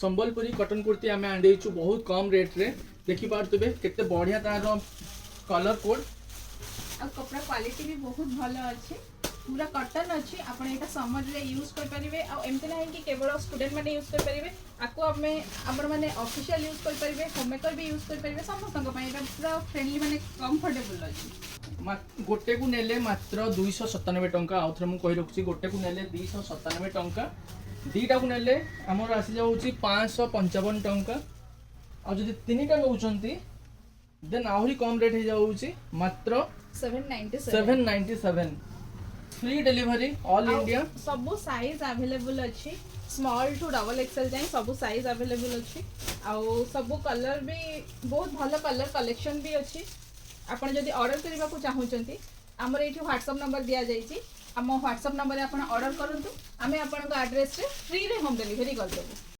Sambalpuri cotton kurti ଆମେ ଆଣିଦେଇଛୁ ବହୁତ କମ୍ ରେଟ୍ରେ। ଦେଖିପାରୁଥିବେ କେତେ ବଢ଼ିଆ ତାର କଲର୍ କୋଡ୍। ଆଉ କପଡ଼ା କ୍ୱାଲିଟି ବି ବହୁତ ଭଲ ଅଛି, ପୁରା କଟନ୍ ଅଛି। ଆପଣ ଏଇଟା ସମରରେ ୟୁଜ୍ କରିପାରିବେ। ଆଉ ଏମିତି ନାହିଁ କି କେବଳ ଷ୍ଟୁଡେଣ୍ଟ ମାନେ ୟୁଜ୍ କରିପାରିବେ। ଆକୁ ଆମେ ଆପଣମାନେ ଅଫିସିଆଲ ୟୁଜ୍ କରିପାରିବେ, ହୋମମେକର ବି ୟୁଜ୍ କରିପାରିବେ। ସମସ୍ତଙ୍କ ପାଇଁ ଏଇଟା ପୁରା ଫ୍ରେଣ୍ଡଲି, ମାନେ କମ୍ଫର୍ଟେବୁଲ୍ ଅଛି। ଗୋଟେକୁ ନେଲେ ମାତ୍ର 297 ଟଙ୍କା। ଆଉ ଥରେ ମୁଁ କହି ରଖୁଛି, ଗୋଟେକୁ ନେଲେ 297 ଟଙ୍କା। ଦୁଇଟାକୁ ନେଲେ ଆମର ଆସିଯାଉଛି 555 ଟଙ୍କା। ଆଉ ଯଦି ତିନିଟା ନେଉଛନ୍ତି, ଦେନ୍ ଆହୁରି କମ୍ ରେଟ୍ ହେଇଯାଉଛି, ମାତ୍ର 797। 797, free delivery all India. ସବୁ ସାଇଜ୍ ଆଭେଲେବୁଲ୍ ଅଛି। ସ୍ମଲ୍ ଟୁ ଡବଲ୍ ଏକ୍ସେଲ୍ ଯାଏଁ ସବୁ ସାଇଜ୍ ଆଭେଲେବୁଲ୍ ଅଛି। ଆଉ ସବୁ କଲର୍ ବି, ବହୁତ ଭଲ କଲର୍ କଲେକ୍ସନ୍ ବି ଅଛି। ଆପଣ ଯଦି ଅର୍ଡ଼ର କରିବାକୁ ଚାହୁଁଛନ୍ତି, ଆମର ଏଇଠି ହ୍ୱାଟ୍ସଆପ୍ ନମ୍ବର ଦିଆଯାଇଛି। ଆମ ହ୍ୱାଟ୍ସଆପ୍ ନମ୍ବରରେ ଆପଣ ଅର୍ଡ଼ର କରନ୍ତୁ, ଆମେ ଆପଣଙ୍କ ଆଡ୍ରେସ୍ରେ ଫ୍ରିରେ ହୋମ୍ ଡେଲିଭରି କରିଦେବୁ।